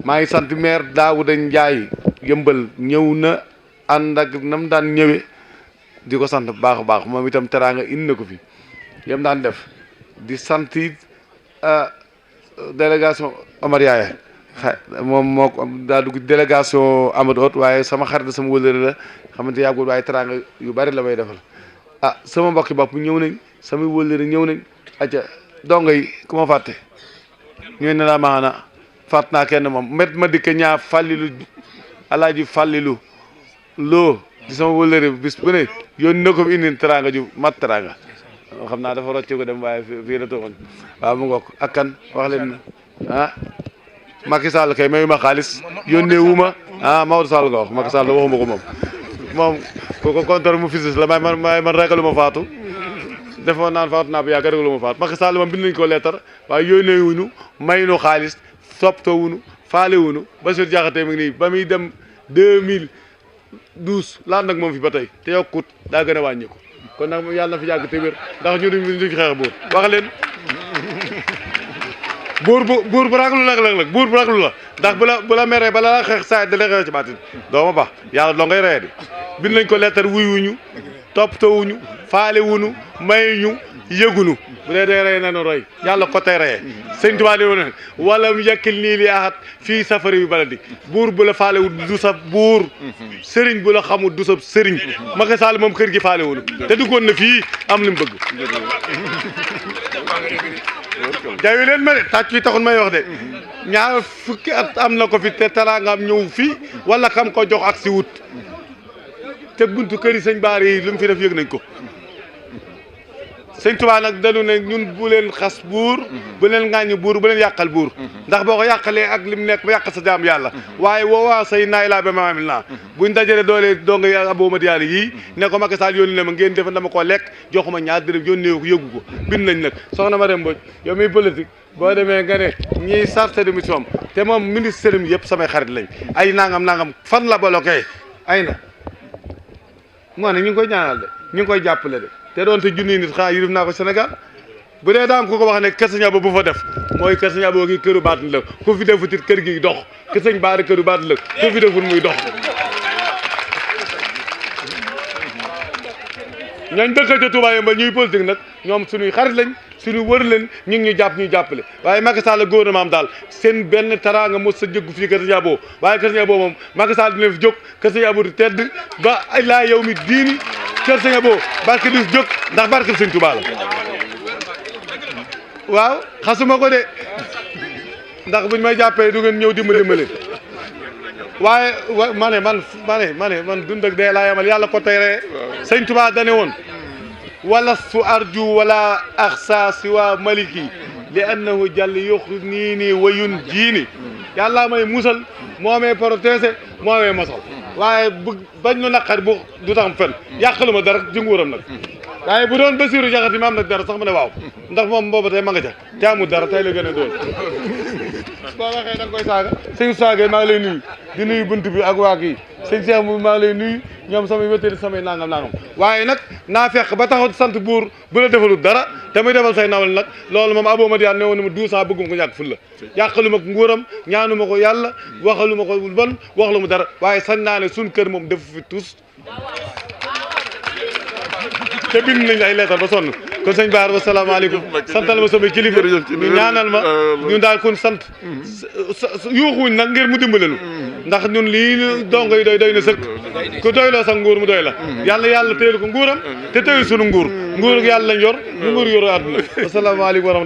maa ngi sant maire Daouda Ndiaye yëmbal ñëw na ànd ak nam daan ñëwee di ko sant bu baax a baax moom itam teraanga indi na ko fi yam daan def di sant it délégation Omar Yaaya moom moo ko daa dugg délégation Amadou Hott waaye sama xarit sama wëllëre la xamante yàggul waaye teraanga yu bari la may defal sama mbokki bopp ñëw nañ samay wëllëre ñëw nañ acca dongo yi ku ma fàtte ñooy ne laa maana fàtt naa kenn moom ma dikke ñaa fàllilu alaaji fàllilu loo di sama wëllëre bis bu ne yónni na ko indi teraanga ju mat teraanga xam naa dafa rocce ko dem waaye fii la toogoon waaw mu ngoog ak kan wax leen Macky Sall kay mayu ma xaalis yónnee wu ma Maodo Sall nga wax Macky Sall waxuma ko moom kooku kontar mu fisis la man ragalu ma faatu defoon naan faatu naa bu yàgg ragalu ma faatu Macky Sall moom bind nañu ko leetar waaye yónnee wuñu may nu xaalis sopptoo wuñu faale wuñu Bassirou Diakhaté mi ngi nii ba muy dem 2012 laan nag moom fi ba tey te yokkut daa gën a wàññeeku kon nag yàlla na fi yàgg te wér ndax ñu duñ fi xeex buur wax leen buur bu raglu nag buur bu raglu la ndax bu la meree bala la xeex saa da lay xeex ci baatin dooma baax yàlla doo ngay reye di bind nañ ko lettre wuy wuñu toppatoo wuñu faale wuñu may ñu yëgunu bu dee dee rey nanu roy yàlla ko tey reyee sëñ Tuubaa di woon wala mu yekkil nii li ahat fii safari bi baladi buur bu la faale wu du sa buur sëriñ bu la xamul du sa sëriñ Macky Sall moom kër gi faale wuñu te duggoon na fii am li mu bëgg jawi leen ma de tàcc yi taxul may wax de ñaar fukki at am na ko fi te teraangaam ñëw fii wala kam ko jox ak si wut te buntu kër yi sëñ baar yi lu mu fi def yëg nañ ko sëñ Tuubaa nag dañu ne ñun bu leen xas buur bu leen ŋàññi buur bu leen yàqal buur ndax boo ko yàqalee ak li mu nekk ba yàq sa jaam yàlla waaye woowaa say naay laa ba maamil naa buñ dajale doole donga y aboomat yàlla yii ne ko Macky Sall yónni ne ma ngeen defa dama koo lekk joxuma ñaar dërëm yónnee ko yëgu ko bind nañ nag soxna Marème Mbodj yow miy politique boo demee nga ne ñiy chargé de mission te moom ministère mi yëpp samay xarit lañ ay nangam fan la bloqué ay na moo ne ñu ngi koy ñaanal de ñu ngi koy jàppale de te doon te junniy nit xanaa yërëm naa ko Sénégal bu dee daam ku ko wax ne kër Sëñ Abo bu fa def mooy kër Sëñ Abo gi këru baat la ku fi defut it kër gi dox kër Sëñ Baara këru baat la ku fi defut muy dox ñooñ dëkk ca Touba Yembal ñuy politique nag ñoom suñuy xarit lañ suñu wër leen ñu ngi ñu jàpp ñuy jàppale waaye Macky Sall gouvernement am daal seen benn teraanga mos sa jëggu fii kër Sëñ Abo waaye kër Sëñ Abo moom Macky Sall dina fi jóg kër Sëñ Abo di tedd ba laa yow mi diini kër Sëñ Abo barke du jóg ndax barke Sëñ Touba la waaw xasuma ko de ndax buñ may jàppee du ngeen ñëw dimbali waaye man dund ak dee laa yamal yàlla ko tey ree Sëñ Touba dane woon wala su arju wala axsa siwa maliki li annahu jàll yoxru nii wayun jiini yàlla may musal moo may protégé moo may mosal waaye bañ lu naqar bu du tax fen yàqalu ma dara ci nguuram nag waaye bu doon Bassirou Diakhaté ma am nag dara sax ma ne waaw ndax moom booba tey ma nga ca te amul dara tey la gën a doon boo waxee da nga koy saaga sëñ saaga maa ngi lay nuyu di nuyu bunt bi ak waa kii sëñ Cheikh mu maa ngi lay nuyu ñoom samay wéttali samay nangam waaye nag naa fekk ba taxaw sant buur bu la defalul dara te muy defal say nawal nag loolu moom aboomat yàlla ne woon na ma 12 ans bëgguma ko ñàkk ful la yàqalu ma ko nguuram ñaanu ma ko yàlla waxalu ma ko bon waxlu mu dara waaye sañ naa ne suñ kër moom defu fi tous te bind nañ ay leetar ba sonn kon sëñ Baar wa salaamaaleykum santal ma samay kilifa ñu ñaanal ma ñu daal kon sant yuuxuñ nag ngir mu dimbalelu ndax ñun lii dongo yi doy na sëkk ku doy loo sax nguur mu doy la yàlla téelu ko nguuram te téyul sunu nguur yàlla lañ yor mu nguur yoru àdduna asalaamaaleykum wa rahmatulah